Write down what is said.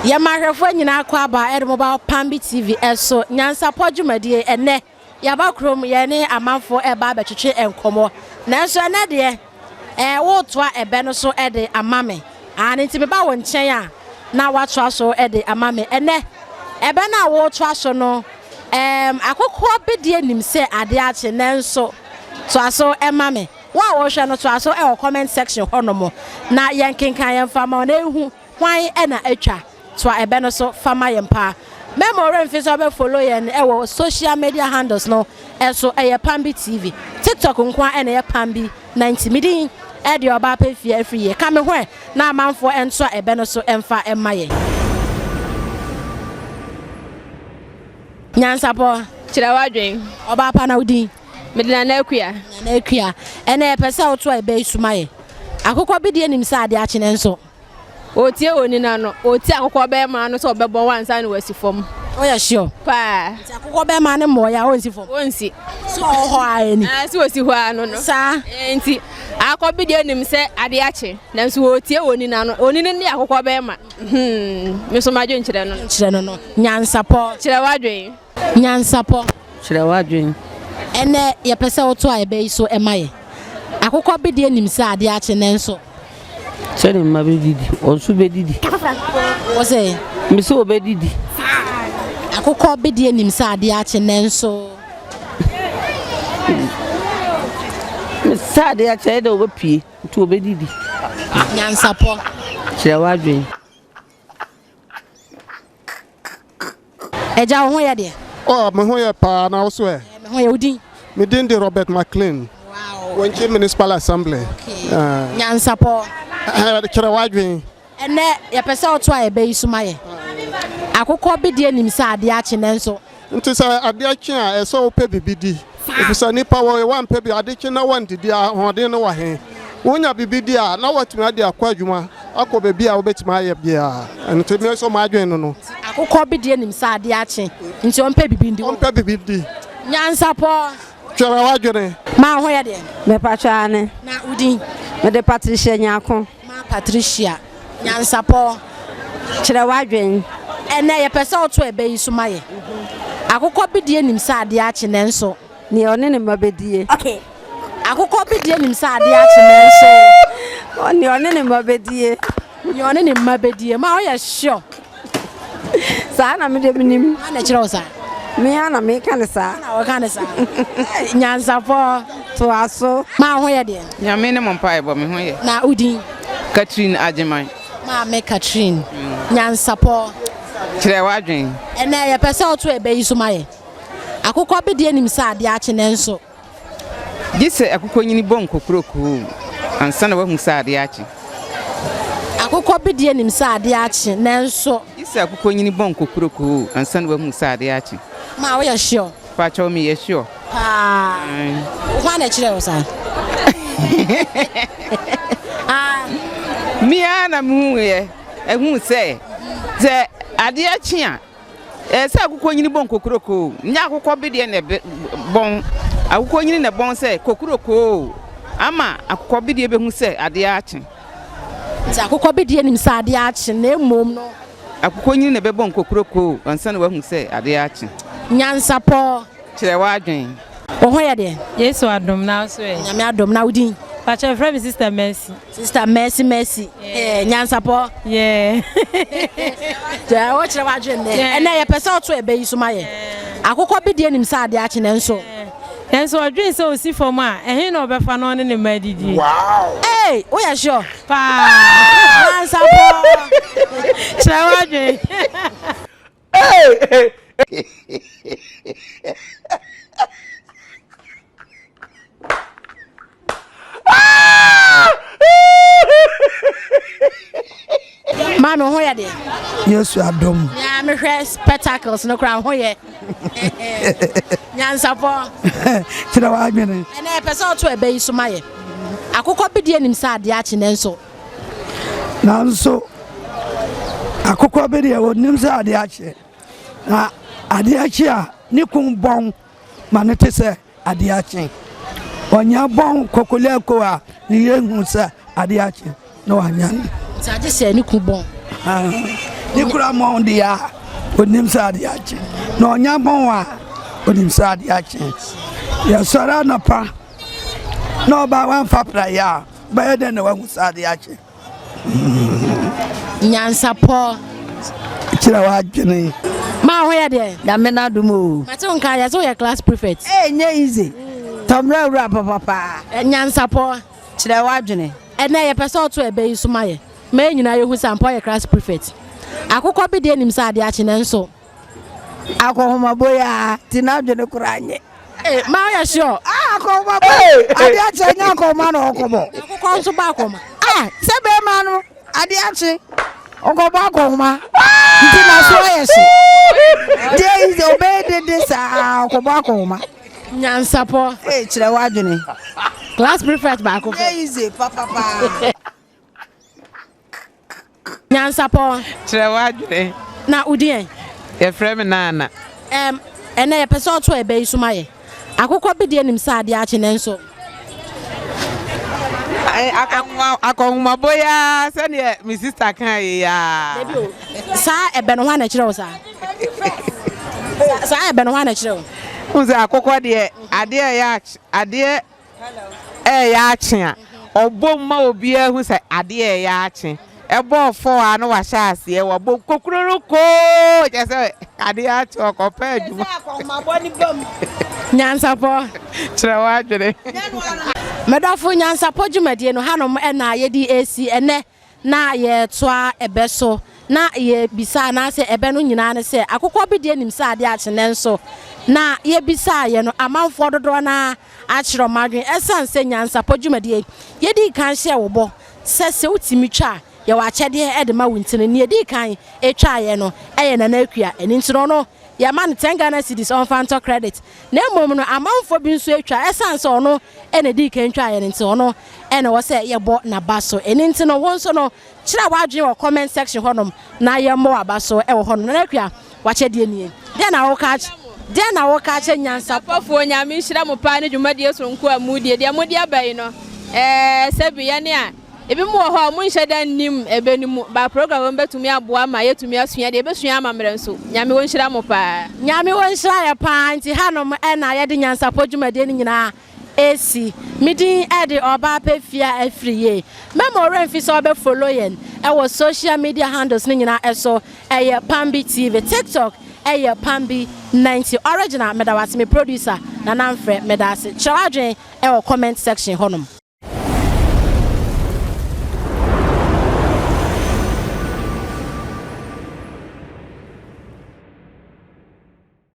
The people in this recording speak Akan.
Yɛma ahwɛfoɔ nyinaa kɔ aba ɛde mo ba Pambi TV ɛso nyansapɔ dwumadie ɛnɛ yɛaba kurom yɛne amanfoɔ ɛba abɛtwetwe nkɔmmɔ nanso ɛnɛ deɛ ɛɛ wotoa ɛbɛ no so ɛde ama me aane nti meba wo nkyɛn a na woatoa so ɛde ama me ɛnɛ ɛbɛ no a wotoa so no ɛɛm akokoɔ bedeɛ nim sɛ adeɛ akye nanso toa so ɛma me wo a wohwɛ no toa so ɛwɔ comment section hɔ nom na yɛnkenkan yɛmfa ma wo na ɛhu Hwan na atwa? Toa ɛbɛ no so fa ma yɛn paa. Mɛma wo werɛ mfi sɛ wobɛ follow yɛn wɔ social media handles no so, ɛyɛ Pambi TV. TikTok nko ara na ɛyɛ Pambi 90. Me din de Ɔbaa Pɛfie Afriyie. Ka me ho ɛ na amanfoɔ ntoa ɛbɛ no so mfa mma yɛn. Nyansapɔ. Kyerɛ w'adwen. Ɔbaa pa na wo din? Mede Nana Akua. Nana Akua. Ɛnɛ yɛpɛ sɛ wotoa ɛbɛ yi so ma yɛn. Akokɔ bi deɛ nim sɛ adeɛ akye nanso. Ɔretie onini ano. Ɔretie akokɔ bɛrima ano sɛ ɔbɛbɔn ansa na wasi fam. Woyɛ sure? Paa. Nti akokɔ bɛrima no mmɔɔyɛ a ɔnsi fam? Ɔnsi. So ɔwɔ hɔ ara ni? Ah, sɛ ɔsi hɔ ara no no. Saa. Eh, nti akokɔ bi deɛ nim sɛ adeɛ akye nanso ɔretie onini ano. Onini ne akokɔ bɛrima. Hmm, me nso m'adwenkyerɛ no no. Kyerɛ no no. Nyansapɔ. Kyerɛ w'adwen. Nyansapɔ. Kyerɛ w'adwen. Ɛnnɛ yɛpɛ sɛ woto a ɛbɛ yi so ma yɛn. Akokɔ bedeɛ nim sɛ adeɛ akye nanso. Sɛ ne mma bɛdidi, wɔn nso bɛdidi. Wo se? Me se wɔbɛdidi. Akokɔ bedeɛ nim sɛ adeɛ akye nanso. Sɛ adeɛ akye ɛyɛ dɛ wɔbɛpue nti wɔbɛdidi. Nyansapɔ. Kyerɛ w'adwen. Agya, wo ho yɛ deɛ? Oh, me ho yɛ paa, na wo so ɛ? Me ho yɛ, wo din? Me din de Robert McLean. Wow. Wenchi Municipal Assembly. Okay. Nyansapɔ. Kyerɛ w'adwene. Ɛnɛ yɛpɛ sɛ woto a ɛbɛ yi so ma yɛ. Akokɔ bedeɛ nim sɛ adeɛ akye nanso. Nti sɛ adeɛ kye a, ɛsɛ sɛ wopɛ biribi di. Efisɛ nnipa wɔ woampɛ bi ade kye na woandidi a, ahoɔden no wɔ he? Wonya biribi di a, na woatumi ade akɔ adwuma, akɔ baabi a wobɛtumi ayɛ biara. Ɛno nti, me nso m'adwene no no. Akokɔ bi deɛ nim sɛ adeɛ akye, nti ɔmpɛ biribi ndi. Ɔmpɛ biribi ndi. Nyansapɔ. Kyerɛ w'adwene. Ma wo ho yɛ deɛn? Mepakyɛ aane. Na wo din? Mede Patricia Nyarko. Ma Patricia, Nyansapɔ. Kyerɛ w'adwene. Ɛnnɛ, yɛpɛ sɛ woto ɛbɛ yi so ma yɛn. Akokɔ bedeɛ nim sɛ adeɛ akye nanso. Nea ɔne ne mma bɛdie. Akokɔ bedeɛ nim sɛ adeɛ akye nanso. Nea ɔne ne mma bɛdie. Nea ɔne ne mma bɛdie. Ma woyɛ sure? Saa na me deɛ menim. Hwan na ɛkyerɛ wo saa? Me ara na meka no saa. Wo na woka no saa? Nyansapɔ. Toa so. Ma wo ho yɛ deɛn? Nyame ne mo mpaebɔ, me ho yɛ. Na wo din? Catherine Agyeman. Maame Catherine, Nyansapɔ. Kyerɛ w'adwen. Ɛnɛ yɛpɛ sɛ woto ɛbɛ yi so ma yɛn. Akokɔ bedeɛ nim sɛ adeɛ akye nanso. Gye sɛ akokɔnyini bɔ nkokurokoo ansa na wahu sɛ adeɛ akye. Akokɔ bedeɛ nim sɛ adeɛ akye nanso. Gye sɛ akokɔnyini bɔ nkokurokoo ansa na wahu sɛ adeɛ akye. Ma woyɛ sure? Pakyɛw meyɛ sure. Paa. Hwan na ɛkyerɛɛ wo saa? Me ara na mehuiɛ, ɛhuu sɛ sɛ adeɛ kye a. Ɛyɛ sɛ akokɔnyini bɔn kokurokoo, nyɛ akokɔ bedeɛ na ɛbɔn. Akokɔnyini na ɛbɔn sɛ kokurokoo ama akokɔ bedeɛ bɛhu sɛ adeɛ akye. Nti akokɔ bedeɛ nim sɛ adeɛ akye na mmom no. Akokɔnyini na ɛbɛbɔn kokurokoo ansa na wahu sɛ adeɛ akye. Nyansapɔ. Kyerɛ w'adwene. Wo ho yɛ deɛn? Yesu adom, na wo so ɛ? Nyame adom, na wo din? Pakyɛ yɛfrɛ me sister Mercy. Sister Mercy Mercy, yeah. Nyansapɔ. Yeah. Kyɛ wo kyerɛ w'adwene nnɛ. Yeah. Ɛnɛ yɛpɛ sɛ ɔto ɛbɛ yi so ma yɛ. Akokɔ bi deɛ nim sɛ adeɛ akye nanso. Nanso ɔdwen sɛ osi fam a, ɛhe na ɔbɛfa na ɔne ne mma adidie? Wow! Hey, woyɛ sure? Paa. Nyansapɔ. Kyerɛ w'adwene. Hey! Maame ho yɛ deɛ. Yesu adom. Nea mehwɛ spectacles no koraa ho yɛ. Nyansapɔ. Kyerɛ w'adwene. Ɛnna yɛpɛ sɛ ɔto ɛbɛ yi so ma yɛ. Akokɔ bi deɛ nim sɛ adeɛ akye nanso. Nanso akokɔ bi deɛ ɔnim sɛ adeɛ akye. Na adeɛ akye a ne kun bɔn ma no te sɛ adeɛ akye. Ɔnya bɔn kɔkɔlɛko a ne yere hu sɛ adeɛ akye na wanyane. Nti agye sɛ ne kun bɔn. Ne kura mmɔn deɛ a, ɔnim sɛ adeɛ akye. Na ɔnya mmɔn a, ɔnim sɛ adeɛ akye. Yɛsɔre anɔpa na ɔbaa wamfa praeɛ a, bɛyɛ dɛn na wahu sɛ adeɛ akye? Nyansapɔ. Kyerɛ w'adwene. Maa ho yɛ deɛ. Nyame n'adom o. Mate wo nka yɛ sɛ woyɛ class prefect. Ee nyɛ easy. Tɔmmerɛ wura papapaa. Nyansapɔ. Kyerɛ w'adwene. Ɛnɛ yɛpɛ sɛ ɔto ɛbɛ yi so ma yɛ. Ma yɛn nyinaa yɛhu sɛ ampa ɔyɛ class prefect. Akokɔ bi deɛ nim sɛ adeɛ akye nanso. Akɔhomabɔ yi aa ti n'adwene koraa nyɛ. Ee maa ɔyɛ sure. Ah akɔhomabɔ adeɛ akye ɛnyɛ akɔhoma na ɔkɔbɔ. Akokɔ nso bɔ akɔhoma. Ah sɛ bɛrima no adeɛ akye ɔkɔbɔ akɔhoma nti n'aso ayɛ hye. Deɛ yi sɛ ɔbɛyɛ dede saa ɔkɔbɔ akɔhoma. Nyansapɔ. Ee kyerɛ w'adwene. Class prefect baako pɛ. Nyɛ easy papapaa. Nyansapɔ. Kyerɛ w'adwene. Na wo din ɛ? Yɛfrɛ me Nana. Ɛm, ɛnɛ yɛpɛ sɛ ɔto ɛbɛ yi so ma yɛ. Akokɔ bi deɛ nim sɛ adeɛ akye nanso. Akɔnhomabɔ yi ara sɛdeɛ me sista kaa yi ara. Dabi o, saa ɛbɛ no hwan na ɛkyerɛ wo saa? Saa ɛbɛ no hwan na ɛkyerɛ wo? Wohu sɛ akokɔ deɛ adeɛ ɛyɛ adeɛ reyɛ akye a, ɔbom ma obiara hu sɛ adeɛ reyɛ akye. Ɛbɔɔ fɔɔ a na wahyɛ aseɛ, wabom kokurorokoo, kyerɛ sɛ adeɛ akye, ɔkɔpɛ adwuma. Nyansapɔ. Kyerɛ w'adwene. Medɔfo, Nyansapɔ dwumadie no, hanom na yɛde resi ɛnnɛ. Na yɛtoa ɛbɛ so, na yɛbisa anaasɛ ɛbɛ no nyinaa ne sɛ, akokɔ bi deɛ nim sɛ adeɛ akye nanso na yɛbisaeɛ no amanfoɔ dodoɔ no ara akyerɛ wɔn adwene ɛsiane sɛ nyansapɔ dwumadie yi yɛdii kan hyɛɛ wo bɔ sɛ sɛ wotumi twa a yɛwɔ akyɛdeɛ de ma wo nti no nea ɛdii kan twaeɛ no yɛ Nana Akua ɛno nti no ɔno yɛma no 10 Ghana cedis ɔmfa ntɔ credit na mmom no amanfoɔ bi nso atwa ɛsiane sɛ ɔno na ɛdii kan twaeɛ no nti ɔno na ɛwɔ sɛ yɛbɔ n'aba so. Ɛno nti no, wo nso no, kyerɛ w'adwene wɔ comment section hɔnom na yɛmmɔ w'aba so wɔ hɔnom. Nana Akua, w'akyɛdeɛ nie. Deɛn na woka deɛn na woka akyerɛ nyansapɔfoɔ? Nyame nhyira mo paa ne dwumadie soronko a modie. Deɛ mode aba yi no, ɛɛ sɛbi yɛne a ebinom wɔ hɔ a wɔn nhyɛ da nnim ɛbɛ no mu, but program wei bɛtumi aboa ma yɛatumi asua deɛ yɛbɛsua amammerɛ nso. Nyame ɔnhyira mo paa. Nyame ɔnhyira yɛ paa nti hanom na yɛde nyansapɔ dwumadie no nyinaa Esi, Me din de Ɔbaa Pefia Afriyie. Mɛma wo werɛ mfi sɛ wobɛ follow yɛn wɔ social media handles no nyinaa so, ɛyɛ Pambi TV, TikTok ɛyɛ Pambi 90 Original, meda wo ase, me producer Nana Mfrɛ, meda ase. Kyerɛ w'adwene wɔ comment section hɔnom.